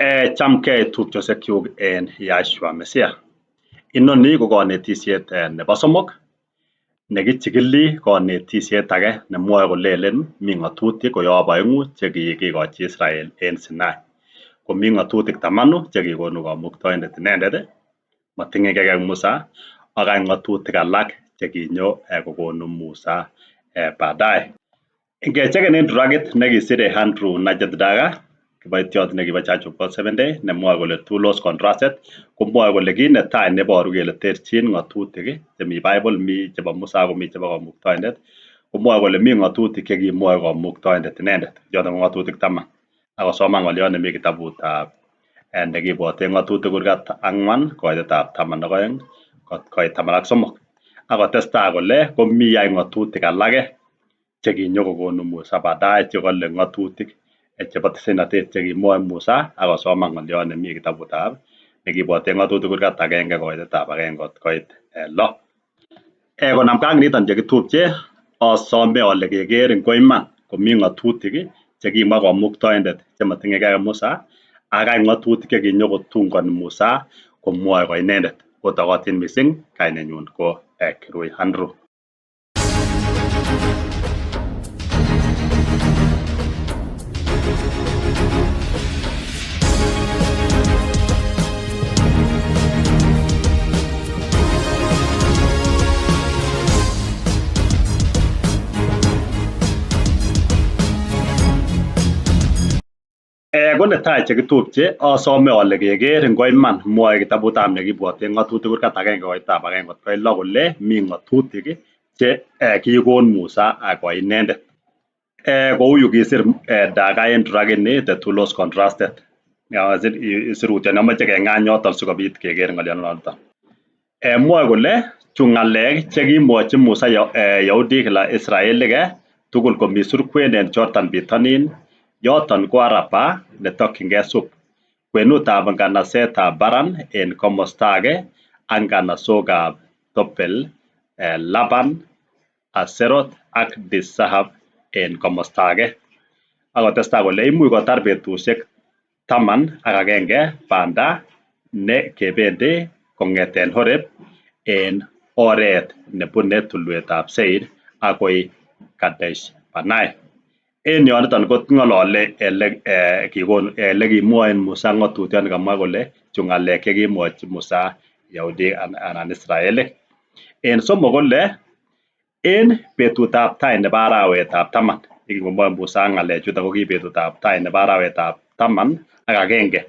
Chamgei tupchosiekyuk en Yahshua Mesiah. Inoni ko konetisiet nebo somok nekichikili konetisiet age nemwoe kolelen mi ng'atutik koyob oeng'u chekikikochi Israel en Sinai. Komi ng'atutik tamanu chekikonu Kamuktaindet inendet, moting'engei ak Musa, ak any ng'atutik alak chekinyo kokonu Musa baadaye. Ingecheken en turakit nekisire Andrew Nugget Daga, kiboitiot nekibo Church of God Seventh Day, nemwoe kole two laws contrasted, komwoe kole kit netai neboru kele terchin ng'atutik chemi Bible, mi chebo Musa ak komi chebo Kamuktaindet, komwoe kole mi ng'atutik chekimwoe Kamuktaindet inendet, choton ko ng'atutik taman. Akosoman ng'oliot nemi kitabutab nekibwoten ng'atutik kurgat ang'wan koitetab 12 kot koit 13. Akotestai kole komi any ng'atutik alake chekinyokokonu Musa baadaye chekole ng'atutik chebo tesenatet chekimwoe Musa akosoman ng'oliot nemi kitabutab nekibwoten ng'atutik kurgat agenge koitetab agenge kot koit lo. Konamgei ak niton chekitupche, asome ole keker ngo iman komi ng'atutik chekimwa Kamuktaindet chemotinyegei ak Musa ak any ng'atutik chekinyokotungoni Musa komwoe ko inendet. Otokotin mising, kainenyun ko Kirui Andrew. Ko netai chekitupche asome ole keker ngo iman mwoe kitabutab nekibwoten ng'atutik kurgat agenge koitab agenge kot koit lo kole mi ng'atutik che kikon Musa ko inendet. Kou yu kisir Daga en turakini the two laws contrasted. Sirutyoni amoche keng'any yoton sikobit keker ng'oliondonoton. Mwoe kole chu ng'alek chekimwochi Musa Yahudik la Israelik tugul komi surkwen en Jordan bitonin, yoton ko Araba netokyingei Sup, kwenutab nganasetab Paran en komosta age ak nganasokab Topel, Laban, Haserot ak Disahab en komosta age. Akotestai kole imuch kotar betusiek 11 banda ne kebendi kong'eten Horeb en oret nebune tulwetab Seir akoi Kadesh Barnea. En yoniton ko ng'olole ele ele kimwoen Musa ng'otutioni kamwa kole chu ng'alek chekimwochi Musa Yahudik anan Israelik. En somok kole en betutab tai nebo arawetab taman, yekingomwoe Musa ng'alechuton ko ki betutab tai nebo arawetab 11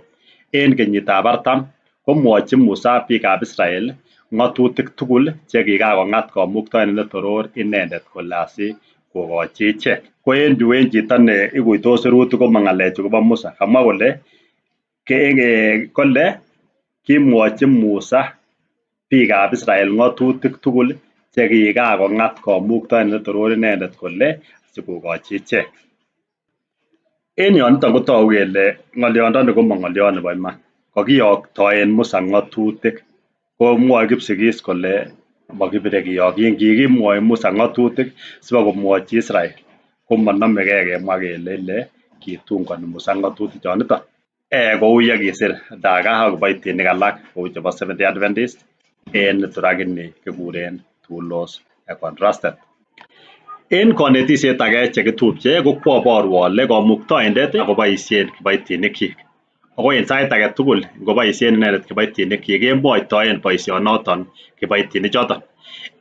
en kenyitab 40 komwochi Musa biikab Israel ng'atutik tugul chekikakong'at Kamuktaindet netoror inendet kole asi kokochi ichek. Ko en yu en chito ne ikuitos sirutik komo ng'alechu kobo Musa. Kamwa kole kole kimwochi Musa biikab Israel ng'atutik tugul chekikakong'at Kamuktaindet netoror inendet kole sikokochi ichek. En yoniton kotogu kele ng'oliondoni komo ng'oliot nebo iman. Kokiyoktoen Musa ng'atutik. Komwoe Kipsigis kole mokibire kiyokin, kikimwoi Musa ng'atutik sibakomwochi Israel. Komonomegei kemwa kele ile kitungoni Musa ng'atutik choniton. Kou yekisir Daga ak kiboitinik alak kou chebo Seventh Day Adventist en turakini kikuren two laws contrasted. En konetisiet age chekitupche ko kwoboru ole Kamuktaindet koboisien kiboitinikyik. Ako en sait age tugul ngoboisien inendet kiboitinikyik kemwoitoen boisionoton kiboitinichoton.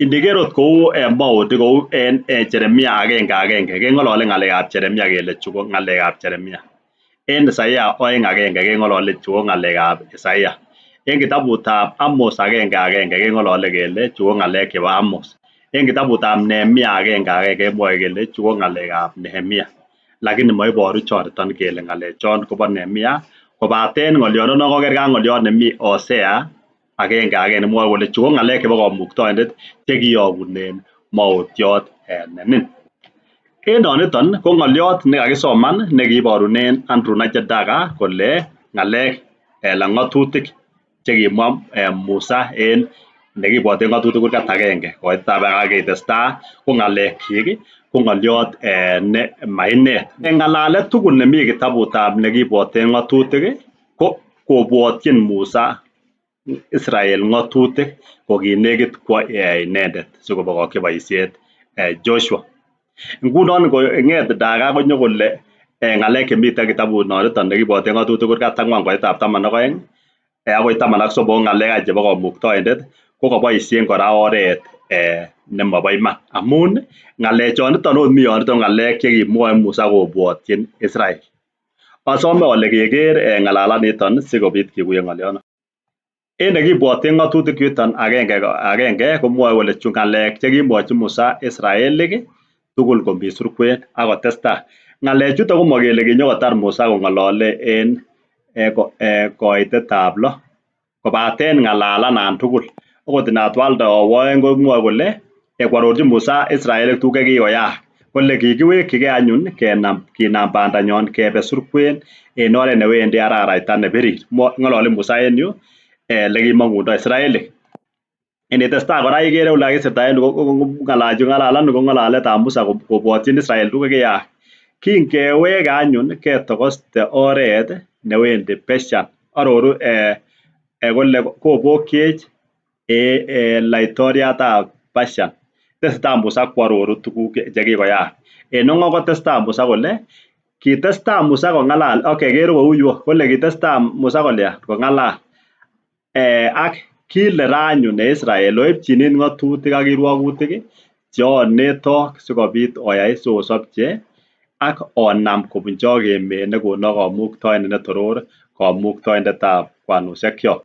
Indiker ot kou Maud kou en Jeremia agenge agenge keng'olole ng'alekab Jeremia kele chu ko ng'alekab Jeremia. En Isaiah 2:1 keng'olole chu ko ng'alekab Isaiah. En kitabutab Amos 1:1 keng'olole kele chu ko ng'alek chebo Amos. En kitabutab Nehemia 1:1 kemwoe kele chu ko ng'alekab Nehemia. Lakini moiboru choniton kele ng'alechon kobo Nehemia kobaten ng'oliondonon kokerkei ak ng'oliot nemi Hosea 1:1 nemwoe kole chu ko ng'alek chebo Kamuktaindet chekiyokunen maotiot nenin. En noniton ko ng'oliot nekakisoman nekiiborunen Andrew Nugget Daga kole ng'alek la ng'atutik chekimwa Musa en nekibwoten ng'atutik kurgat agenge koitab aketestaa ko ng'alekyik ko ng'oliot ne mainet. En ng'alalet tugul nemi kitabutab nekibwoten ng'atutik Ko kobwotyin Musa Israel ng'atutik kokinegit kwo inendet sikobokokyi boisiet Joshua. Ngunon ng'et Daga konyo kole ng'alek chemiten kitabut noniton nekiibwoten ng'atutik kurgat ang'wan koitab 12 akoi 13 ko ng'alek any chebo komuktoindet ko koboisien kora oret nemobo iman amun ng'alechoniton ot mi yoniton ko ng'alek chekimwoe Musa kobwotyin Israel. Asome ole keker ng'alalaniton sikobit kikuyen ng'olyonon. En yekibwoten ng'atutik chuton agenge agenge komwoe kole chu ng'alek chekimwochi Musa Israelik tugul komi surkwen ak kotestai. Ng'alechuton komokele kinyokotar Musa kong'olole en koitetab lo kobaten ng'alalanan tugul okot inatwalde owo oeng komwoe kole kwororchi Musa Israelik tuguk chekikoyaak kole kikiwekyigee anyun kenam kinam bandanyon kebe surkwen en oret newendi araraita nebirir. Ng'olole Musa en yu elekimong'undo Israelik. Initestai kora ikere ole kakisirta en yu ng'alalani ko ng'alaletab Musa kobwotyin Israel tuguk chekiyaak. Kingeweke anyun ketokoste oret newendi Beshan. Aroru kole kobokyech laitoriatab Bashan. Tesetai Musa kwaroru tuguk chekikoyaak. En ongo kotestai Musa kole kitestai Musa kong'alal okay ker kou yu kole kitestai Musa kolya kong'alal ak kile ra anyun en Israel oipchin it ng'atutik ak kirwokutik cheonetok sikobit oyai siosopche ak onam kobunchok emet nekonok kamuktaindet netoror kamuktaindetab kwanushekyok.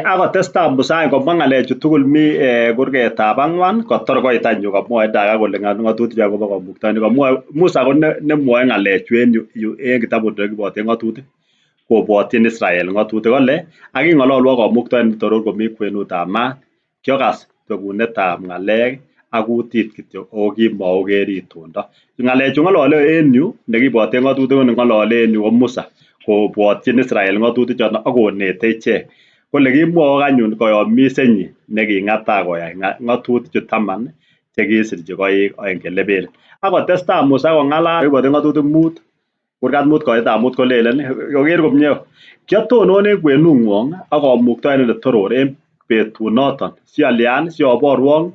Ak kotestai Musa komwa ng'alechu tugul mi kurgetab ang'wan kotor koit any yu komwoe Daga kole ng'atutik cho kobo kamuktaindet komwoe Musa ko nemwoe ng'alechu en yu en kitabut nekiiboten ng'atutik kobwotyin Israel ng'atutik kole ak king'ololwok kamuktaindet netoror komi kwenutab maat kiokas bekunetab ng'alek ak kutit kityo ako kimoker itondo. Ng'alechu ng'olole en yu nekiibwoten ng'atutik ko neng'olole en yu ko Musa kobwotyin Israel ng'atutik choton ak konete ichek. Kole kimwowok anyun koyomisenyin neking'ata koyai ng'atutik chu taman chekisirchi koik oeng chelepelen. Ak kotestai Musa kong'alal kiibwoten ng'atutik mut kurgat mut koitetab mut kolelen oker komie kiotonon en kwenung'wong ak kamuktaindet netoror en betunoton siolyan sioborwok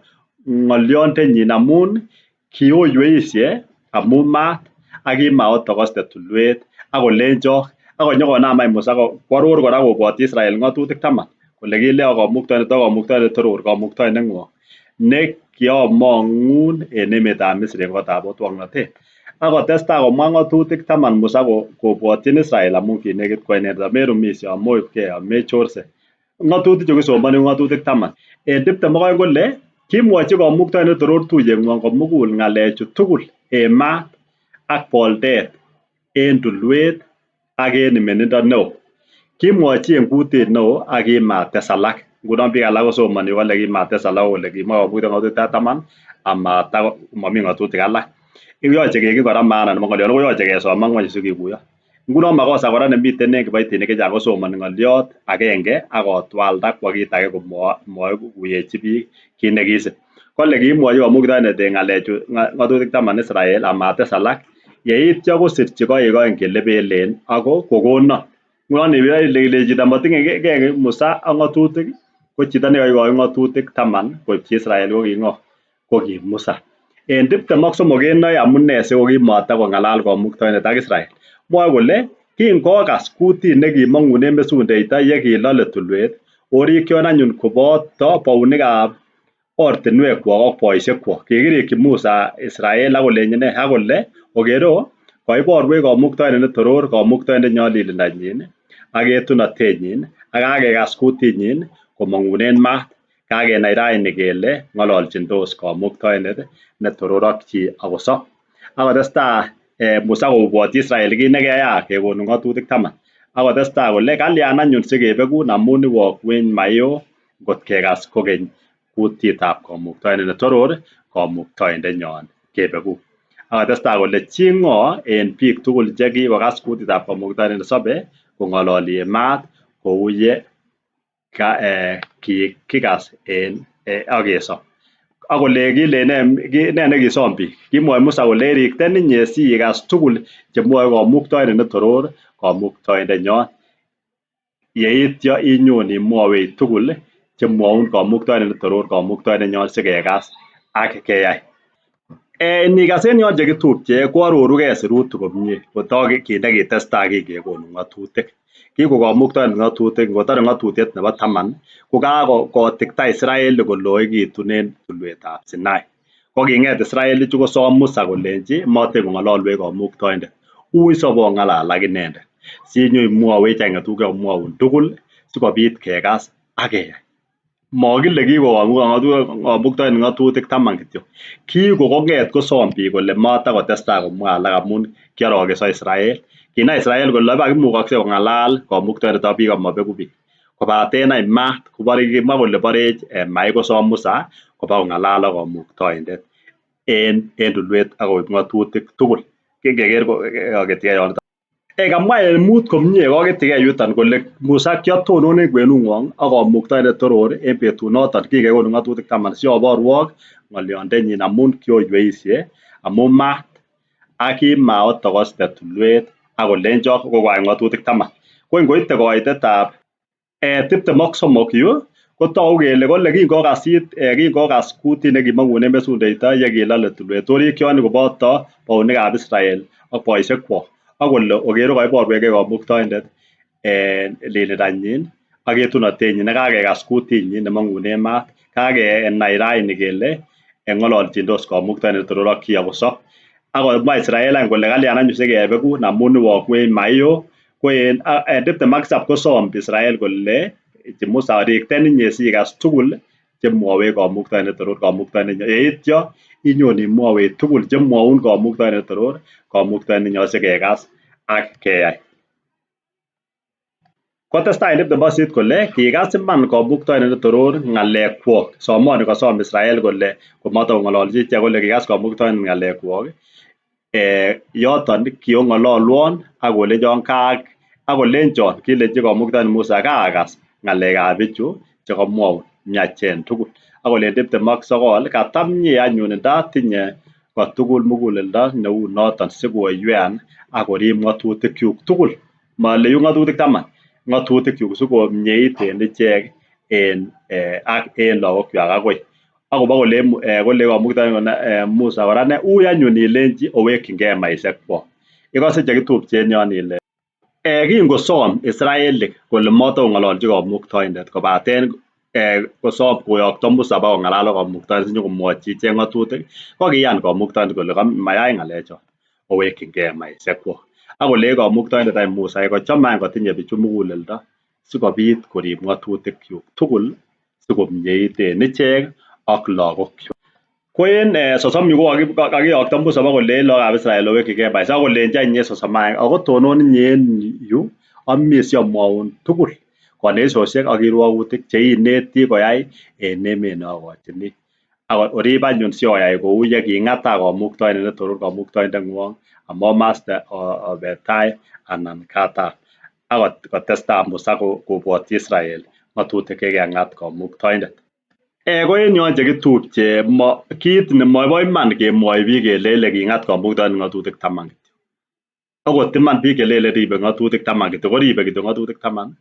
ng'olyondenyin amun kioyweishe amun maat ak kimaotokoste tulwet ak kolenchok ak konyokonam any Musa kworor kora kobwotyi Israel ng'atutik taman kole kileo kamuktaindet ak kamuktaindet netoror kamuktaindeng'wong ne kiomong'un en emetab Misri en kotab otwoknotet. Ak kotestai komwa ng'atutik taman Musa kobwotyin Israel amun kinekit kwo inendet amerumishe, amoibkee, amechorse. Ng'atutik chu kisomoni ko ng'atutik taman. En 22 kole kimwochi kamuktaindet netoror tuyeng'wong komugul ng'alechu tugul en maat ak boldet en tulwet ak en imenindo neo. Kimwochi en kutit neo ak kimates alak. Ngunon biik alak kosomoni kole kimates alak kole kimwa kamuktaindet ng'atutik taman amata momi ng'atutik alak. Yoche kengen kora maana nebo ng'olyon koyoche kesoman ng'weny sikikuyo. Ngunon makosa kora nemiten en kiboitinik chechang kosomoni ng'olyot agenge ak kotwalda kwo kit age komoikuyechi biik kit nekisib. Kole kimwochi kamuktaindet en ng'alechu ng'atutik taman Israel amates alak yeityo kosirchi koik oeng chelepelen ako kokonon. Ngunon ile chito motinyegee Musa ak ng'atutik ko chito nekoikoi ng'atutik taman koipchi Israel ko ki ng'o? Ko ki Musa. En 23 kenoe amune sikokimotakong'alal kamuktaindet ak Israel. Mwoe kole kingokas kutit nekimong'unen mesundeito yekilole tulwet orikyon anyun koboto bounikab ortinwekwok ak boishekwok. Kikirikyi Musa Israel ak kolenji nee? Ak kole okero koiborwech kamuktaindet netoror kamuktaindet nyolilindanyin ak etunotenyin ak kakekas kutinyin komong'unen maat. Kakenai raini kele ng'ololchindos kamuktaindet netoror ak chi akosob. Ak kotestai Musa kobwotyi Israel kit nekeyaak kekonu ng'atutik taman. Ak kotestai kole kalyan anyun sikebekun amun iwokwech mayo ngot kekas kokeny kutitab kamuktaindet netoror kamuktaindenyon kebekun. Ak kotestai kole chi ng'o en biik tugul chekikokas kutitab kamuktaindet nesobe kong'ololi en maat kou ye kikikas en ak kesob. Ak kole kile nee nekisom biik? Kimwoi Musa kole erikten inye sikas tugul chemwoe kamuktaindet netoror kamuktaindenyon. Yeityo inyon imwowech tugul chemwoun Kamuktaindet ne toror Kamuktaindenyon sikekas ak keyai. Inikas en yon chekitupche koarorugei sirutik komie kotok kit nekitestai kingekonu ng'atutik. Kiko Kamuktaindet ng'atutik ngotore ng'atutiet nebo taman kokakotikta Israelik koloekitun en tulwetab Sinai. Koking'et Israelichu kosom Musa kolenchi moten kong'ololwech Kamuktaindet, ui sobong'alal ak inendet sinyoimwowech any tuguk chekomwoun tugul sikobit kekas ak keyai. Mokile kiko Kamuktaindet ng'atutik taman kityo, kiko kong'et kosom biik kole matakotestai komwa alak amun kiorokenso Israel. Kinai Israel kole ipak imukokse kong'alal Kamuktaindet ak biik amobeku biik. Kobaten any maat kobore kimwa kole borech maik kosom Musa koba kong'alal ak Kamuktaindet en tulwet ak koib ng'atutik tugul. Kingeker koketkei yoton. Kamwa en mut komie koketkei yuton kole Musa kiotonon en kwenung'wong ak Kamuktaindet toror en betunoton kingekonu ng'atutik taman sioborwok ng'olyondenyin amun kioyweisye amun maat ak kimaotokoste tulwet ak kolenchok kokoai ng'atutik taman. Ko ingoite koitetab 23 yu kotou kele kole kingokas kutit nekimong'unen mesundeito yekilole tulwet orikyon koboto bounikab Israel ak boishekwok ak kole okere koiborwechgei Kamuktaindet lelindanyin ak etunotenyin nekakekas kutinyin nemong'unen maat kakenai raini kele ng'ololchindos Kamuktaindet netoror ak chi akosob. Ak komwa Israel any kole kalyan anyun sikebekun amun iwokwech maiyo ko en 27 kosom Israel kole Musa rikten inye sikas tugul chemwowech Kamuktaindet netoror Kamuktaindenyon yeityo inyon imwowech tugul chemwoun Kamuktaindet netoror Kamuktaindenyon sikekas ak keyai. Kotestai en 28 kole kikas iman Kamuktaindet netoror ng'alekwok somoni kosom Israel kole komatokong'ololchi ichek kole kikas Kamuktaindet ng'alekwok yoton kiong'ololwon ak kolenchon ak kolenchon kilenchi Kamuktaindet Musa kaakas ng'alekab bichu chekomwoun miachen tugul. Ak kolen 29 katamie anyun ndotinye kotugul muguleldo neu noton sikoywean ak korib ng'atutikyuk tugul. Mole yu ng'atutik taman, ng'atutikyuk sikomieit en ichek en ak en lagokwak agoi. Akobo kolen Kamuktaindet Musa kora ui anyun ilenchi owekyingei emaishekwok. Ikose chekitupche en yon ile kingosom Israelik kole matokong'ololchi Kamuktaindet kobaten kosom koyokto Musa bakong'alal ak Kamuktaindet sinyokomwochi ichek ng'atutik kokiyan Kamuktaindet kole mayai ng'alechon owekyingei emaishekwok. Ak kolei Kamuktaindet any Musa kochome any kotinye bichu muguleldo sikobit korib ng'atutikyuk tugul sikomieit en ichek ak lagokwak. Ko en 30 yu kokakiyokto Musa bokolei lagokab Israel owekyigei emaishek ak kolenchi any en 31 ako tonon inye en yu amie siomwoun tugul konetisosiek ak kirwokutik cheineti koyai en emet neokochini. Ak orib anyun sioyai kou yeking'ata Kamuktaindet netoror Kamuktaindeng'wong amomaste obe tai anan katam. Ak kotestai Musa kobwotyi Israel ng'atutik chekikang'at Kamuktaindet. Ko en yon chekitupche kit nemobo iman kemwoi biik kele king'at Kamuktaindet ng'atutik taman kityo. Okot iman biik chelelen ribe ng'atutik taman kityo koribe kityo ng'atutik taman,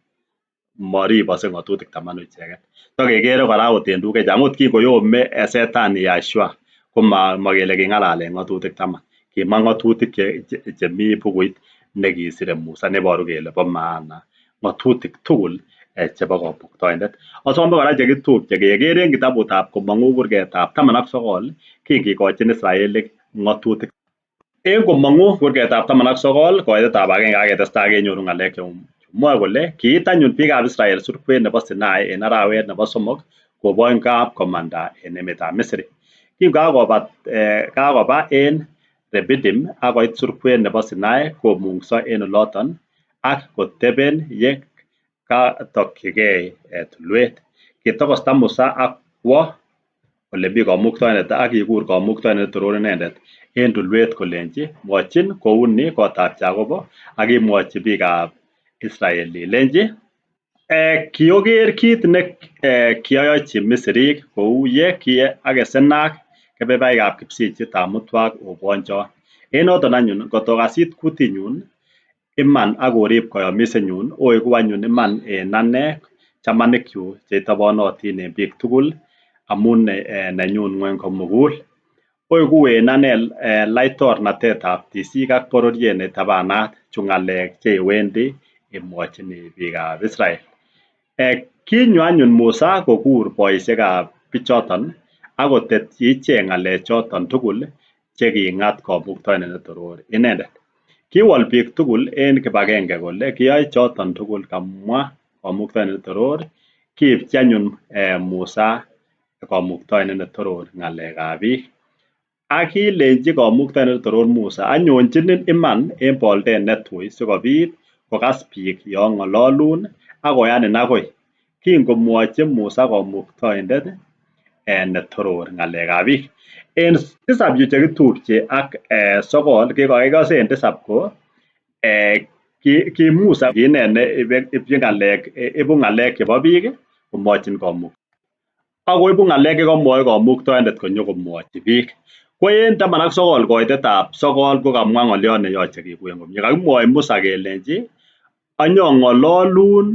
moribokse ng'atutik tamanu icheket. Tokekere kora akot en tuguk chechang, ot kingoyome setani Yahshua komokele king'alalen ng'atutik taman, kimwa ng'atutik chemi bukuit nekisire Musa neboru kele bo maana ng'atutik tugul chebo Kamuktaindet. Osome kora chekitupche keker en kitabutab Komong'u kurgetab 19 kingikochin Israelik ng'atutik. En Komong'u kurgetab 19 koitetab 1 ak ketestai kenyoru ng'alek chemwoe kole kiit anyun biikab Israel surkwet nebo Sinai en arawet nebo somok koboin komanda en emetab Misri. Kingokakoba en Repidim ak koit surkwet nebo Sinai komungso en oloton ak koteben ye katokyigei tulwet. Kitokosta Musa ak kwo olemi Kamuktaindet ak kikur Kamuktaindet netoror inendet en tulwet kolenchi mwochin kouni kotab Jakobo ak imwochi biikab Israel ilenchi kioker kit ne kioyochi Misrik kou ye kiakesenak kebebaikab kipsichit amutwak obwonchon. En noton anyun ngotokasit kutinyun iman ak orib koyomisenyun oigu anyun iman en ane chamanikyuk che itobonotin en biik tugul amun nenyun ng'wony komugul. Oigu en ane laitornatet ab tisik ak bororiet neitabanat, chu ng'alek che iwendi imwochini biik ab Israel. Kinyo anyun Musa kogur boisiek ab bichoton ak kotetyi ichek ng'alechoton tugul che king'at Kamuktaindet ne toror inendet. Kiwol biik tugul en kipagenge kole kiyoe choton tugul kamwa Kamuktaindet ne toror. Kiipchi anyun Musa Kamuktaindet ne toror ng'alek ab biik. Ak kilenchi Kamuktaindet ne toror Musa, anyonchinin iman en boldet netui sikobit kokas biik yeong'ololun ak koyanin agoi. Kingomwochi Musa Kamuktaindet netoror ng'alek ab biik. En tisap yu chekitupche ak sogol kekose en tisap ko ki Musa ki ine ne ipchin ng'alek, ibu ng'alek chebo biik komwochin Kamuktaindet. Ak koibu ng'alek chekomwoi Kamuktaindet konyokomwochi biik. Ko en 19 koitet ab sogol kokamwa ng'olyot neyoche kikuyen komie. Kakimwoi Musa kelenji anyong'ololun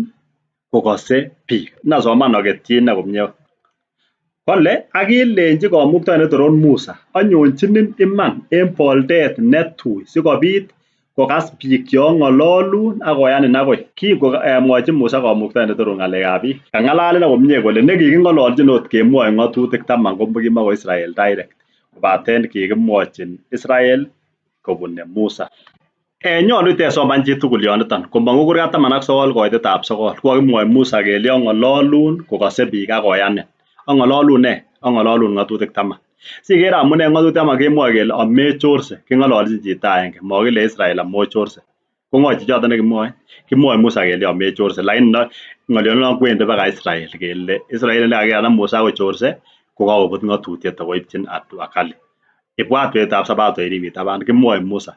kokose biik. Nasoman oketyi inei komie. Kole ak kilenchi Kamuktaindet netoror Musa, anyonchinin iman en boldet netui sikobit kokas biik yeong'ololun ak koyanin agoi. Kingomwochi Musa Kamuktaindet netoror ng'alek ab biik, kang'alal inei komie kole nekiking'ololchin ot kemwoe ng'otutik taman ko kimako Israel direct kobaten kikimwochin Israel kobune Musa. Nyolu itesoman chitugul yoniton komong'u kurgat 19 koitet ab sogol kokokimwoi Musa kele ong'ololun kokose biik ak koyanin. Ang'ololun nee? Ang'ololun ng'otutik taman. Sikere amune ng'otutik taman kemwoe kele amechorse, king'ololchin chito aenge, mokile Israel amochorse. Ko ng'o chichoton nekimwoe? Kimwoe Musa kele amechorse lakini ng'oliondonon kwendi baka Israel kele Israel nekakikanam Musa kochorse kokakobut ng'otutiet ako ipchin hatua kali. Ibwat betutab sabato irib itaban, kimwoe Musa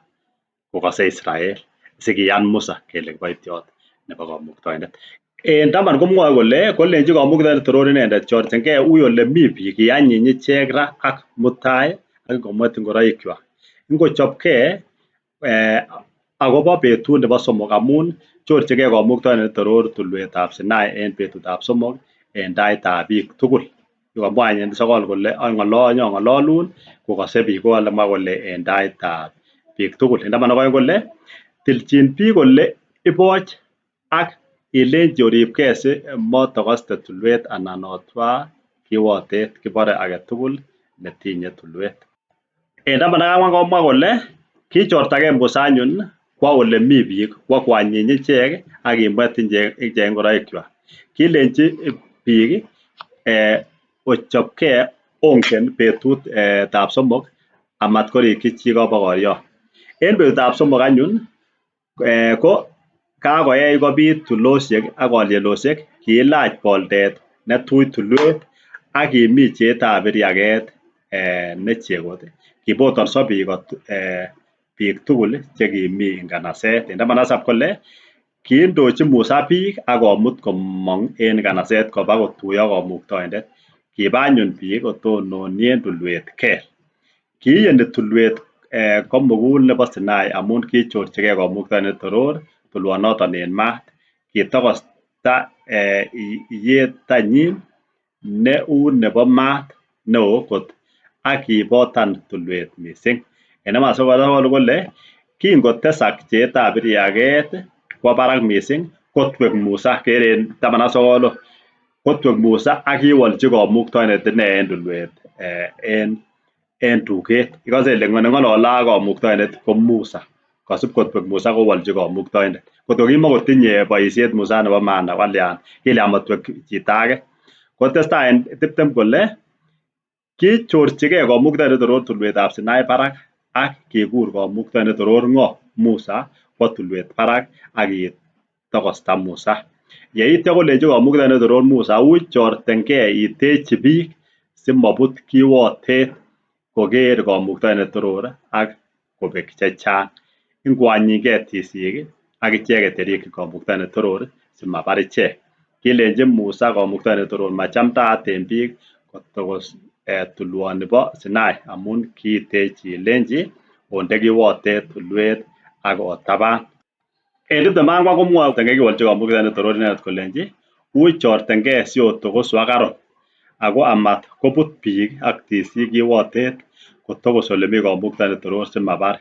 kokose Israel sikiyan Musa kele kiboitiot nebo Kamuktaindet. En taman komwoe kole kolenchi Kamuktaindet toror inendet chorchingei ui ole mi biik ianyiny ichek ra ak mutai ak komwet ngoroikwak. Ngochopkei akobo betut nebo somok amun chorchigei Kamuktaindet netoror tulwetab Sinai en betutab somok en taitab biik tugul. Kamwa en sogol kole anyong'ololun kokose biik kokamwa kole en taitab biik tugul. En 12 kole tilchin biik kole iboch ak ilenchi oribkei si motokoste tulwet anan otwa kiwotet kibore agetugul netinye tulwet. En 14 komwa kole kichortagei Musa anyun kwo ole mi biik kwo koanyiny ichek ak kimwet ichek ngoroikwak. Kilenchi biik ochopkei ongen betutab somok amat korikyi chi kobokoriot. En betutab somok anyun ko kakoech kobit tulosiek ak kolyelosiek, kiilach boldet netui tulwet ak kimi cheetab iriaket ne chekot. Kibotorso biik tugul chekimi nganaset. En 17 kole kiindochi Musa biik ak komut komong en nganaset koba kotuyo Kamuktaindet. Kiba anyun biik kotononien tulwet Ker. Kiiyeni tulwet komugul nebo Sinai amun kichorchigei Kamuktaindet netoror tulwonoton en maat. Kitokosta iyetanyin ne u nebo maat neo kot ak kibotan tulwet missing. En 19 kole kingotesak cheetab iriaket kwo barak missing kotwek Musa, ker en 19 kotwek Musa ak kiwolchi Kamuktaindet ine en tulwet en tuget. Ikose ile neng'olole ak Kamuktaindet ko Musa. Kosib kotwek Musa kowolchi Kamuktaindet. Kotko kimokotinye boisiet Musa nebo maana walyan kilyan motwek chito age. Kotestai en 20 kole kichorchigei Kamuktaindet netoror tulwetab Sinai barak ak kikur Kamuktaindet netoror ng'o? Musa kwo tulwet barak ak kitokosta Musa. Yeityo kolenchi Kamuktaindet netoror Musa uy chortengei itechi biik simobut kiwotet koker Kamuktaindet netoror ak kobek chechang. Ingoanyinkei tisik ak icheket yerikyin Kamuktaindet netoror simabar ichek. Kilenchi Musa Kamuktaindet netoror machamdaat en biik kotokos tulwoni bo Sinai amun kiitechi ilenchi onde kiwotet tulwet ak otaban. En 24 komwoe kiwolchi Kamuktaindet netoror inendet kolenji ui chortengei siotogosu ak Aaron ako amat kobut biik ak tisik kiwotet kotogos ole mi Kamuktaindet netoror simabar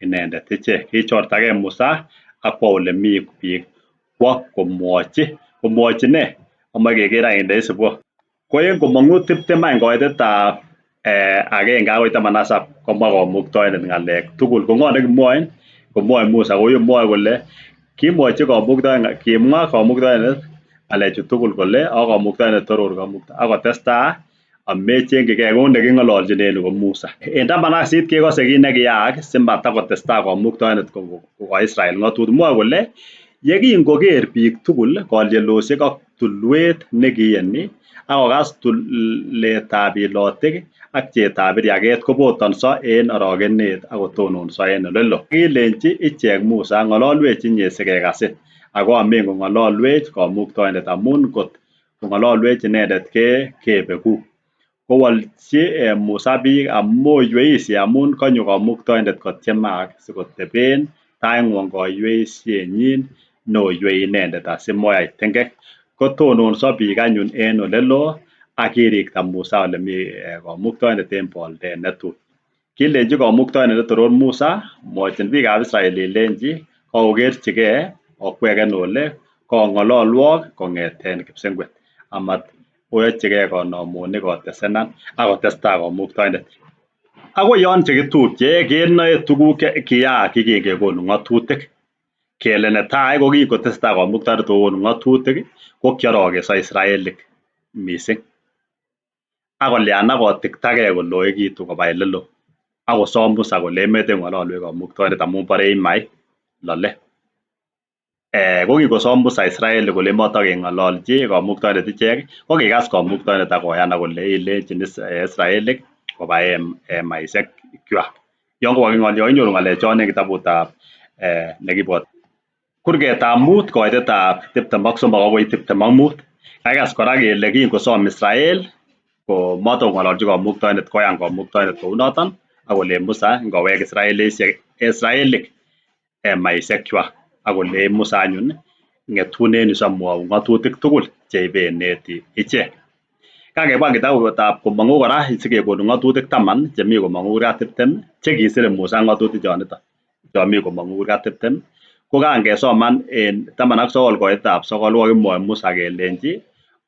inendet ichek. Kichortagei Musa ak kwo ole mi biik kwo komwochi, komwochi nee? Amoche keker any ndeisibwon. Ko en komong'u 20 any koitetab 1 akoi 17 komwa Kamuktaindet ng'alek tugul. Ko ng'o nekimwoe? Komwoe Musa ko mwoe kole kimwochi Kamuktaindet, kimwa Kamuktaindet ng'alechu tugul kole ak Kamuktaindet toror ak kotestai amechengyigei ko neking'ololchin en yu ko Musa. En 18 kekose kit nekiyaak simatakotestai Kamuktaindet kokoi Israel ng'otutik. Mwoe kole yekingoker biik tugul kolyelosiek ak tulwet nekiyeni ak kokas tuletab ilotik ak chetab iriaket kobotonso en orogenet ak kotononso en olelo. Kilenji ichek Musa ng'ololwech inye sikekasin ako amen kong'ololwech Kamuktaindet amun ngot kong'ololwech inendet kebeku. Kowolchi Musa biik amoyweisye amun konyo Kamuktaindet kotiemak sikoteben taing'wong koyweisyenyin neoywei inendet asimoyai tengek. Kotononso biik anyun en olelo ak kirikta Musa ole mi Kamuktaindet en boldet netui. Kilenji Kamuktaindet netoror Musa mwochin biikab Israel ilenji kokerchigei okweken ole kong'ololwok kong'eten kipsengwet amat oyochigei konomonik otesenan ak kotestai Kamuktaindet. Akoi yon chekitupche kenoe tuguk kiyaak yekingekonu ng'otutik. Kele netai ko kingotesetai Kamuktaindet kokonu ng'otutik ko kiorokenso Israelik mising. Ak koliana kotiktagei koloekitu koba elelo. Ak kosom Musa kole meten kong'ololwech Kamuktaindet amun borei mait lole. Ko kingosom Musa Israelik kole motokeng'ololchi Kamuktaindet ichek ko kikas Kamuktaindet ak koyan ak kole ilenchin Israelik koba emaisiek kwak. Yon kokinyoru ng'alechon en kitabutab nekibwot kurgetab 5 koitetab 23 akoi 25. Kakikas kora kele kingosom Israel ko matokong'ololchi Kamuktaindet koyan Kamuktaindet kounoton ak kolen Musa ngowek Israelik emaisiek kwak ak kolei Musa anyun ng'etun en yu somwoun ng'otutik tugul cheibeneti ichek. Kakebwa kitabutab komong'u kora sikekonu ng'otutik 10 chemi komong'u kurgat 20 chekisire Musa ng'otutik choniton chon mi komong'u kurgat 20 ko kangesoman en 19 koitetab 9 kokakimwoi Musa kelenji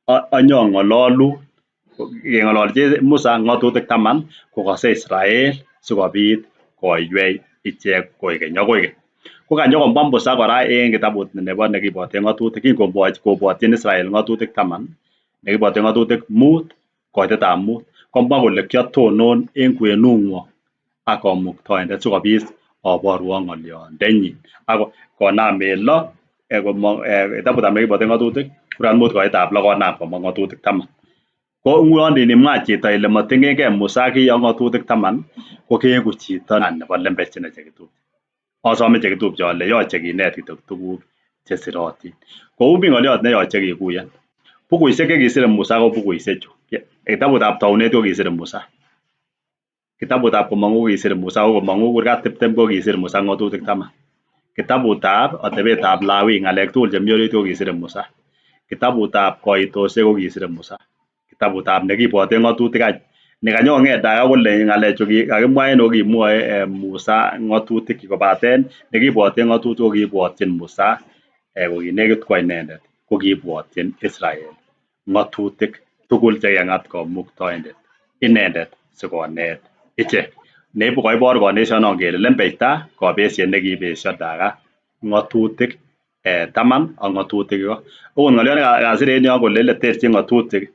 anyong'ololun keng'ololchi Musa ng'otutik 10 kokose Israel sikobit koywei ichek koikeny ak koikeny. Ko kanyokomwa Musa kora en kitabut nebo nekibwoten ng'otutik kingobwotyin Israel ng'otutik 10 nekibwoten ng'otutik 5 koitetab 5 komwa kole kiotonon en kwenung'wong ak Kamuktaindet sikobit oborwok ng'olyondenyin ak konam en 6 kitabutab nekibwoten ng'otutik kurgat 5 koitetab 6 konam komwa ng'otutik 10. Ko ngunon inimwa chito ile moting'engei Musa kiy ak ng'otutik 10 ko keku chito nebo lembech ine chekitupche. Osome chekitupche ole yoche kinet kityok tuguk chesirotin. Kou mi ng'olyot neyoche kikuyen. Bukuisiek chekisire Musa ko bukuisiechu. Kitabutab Tounet ko kisire Musa. Kitabutab Komong'u ko kisire Musa ko Komong'u kurgat 20 ko kisir Musa ng'otutik 10. Kitabutab Atebetab Lawi ng'alek tugul chemi orit ko kisire Musa. Kitabutab Koitosiek ko kisire Musa. Kitabutab nekibwoten ng'otutik any. Nekanyokong'et Daga kole ng'alechu kakimwa en yu kokimwoe Musa ng'otutik kobaten nekibwoten ng'otutik ko kiibwotyin Musa kokinekit kwo inendet ko kiibwotyin Israel ng'otutik tugul chekikang'at Kamuktaindet inendet sikonet ichek. Neibu koibor konesionon kele lembeita kobesiet nekibesio Daga ng'otutik 10 ak ng'otutik iko. Okot ng'olyot nekasir en yon kole leterchin ng'otutik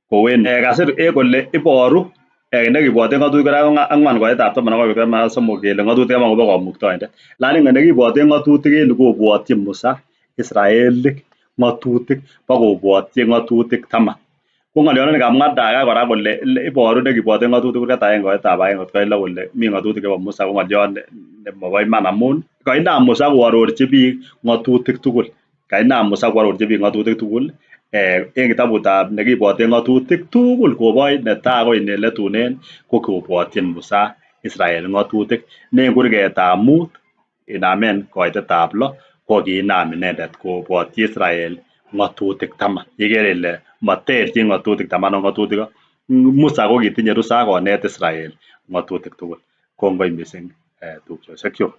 kou en kasir kole iboru nekibwoten ng'otutik 4 koitetab 12 13 kele ng'otutik 10 kobo Kamuktaindet. Lakini nekibwoten ng'otutik en yu kobwotyin Musa Israelik ng'otutik bokobwotyi ng'otutik 10. Ko ng'olyondoni kamwa Daga kora kole iboru nekibwoten ng'otutik kurgat 1 koitetab 1 kot koit 6 kole mi ng'otutik chebo Musa ko ng'olyot nemobo iman amun kainam Musa koarorchi biik ng'otutik tugul. Kainam Musa koarorchi biik ng'otutik tugul en kitabutab nekibwoten ng'otutik tugul koboi netai akoi neletunen ko kobwotyin Musa Israel ng'otutik. Ne en kurgetab 5 inamen koitetab 6 Kokiinam inendet kobwotyi Israel ng'atutik taman. Ikere ile moterchin ng'atutik taman ak ng'atutik Musa kokitinye rusa konet Israel ng'atutik tugul. Kongoi mising tupchosiekyuk.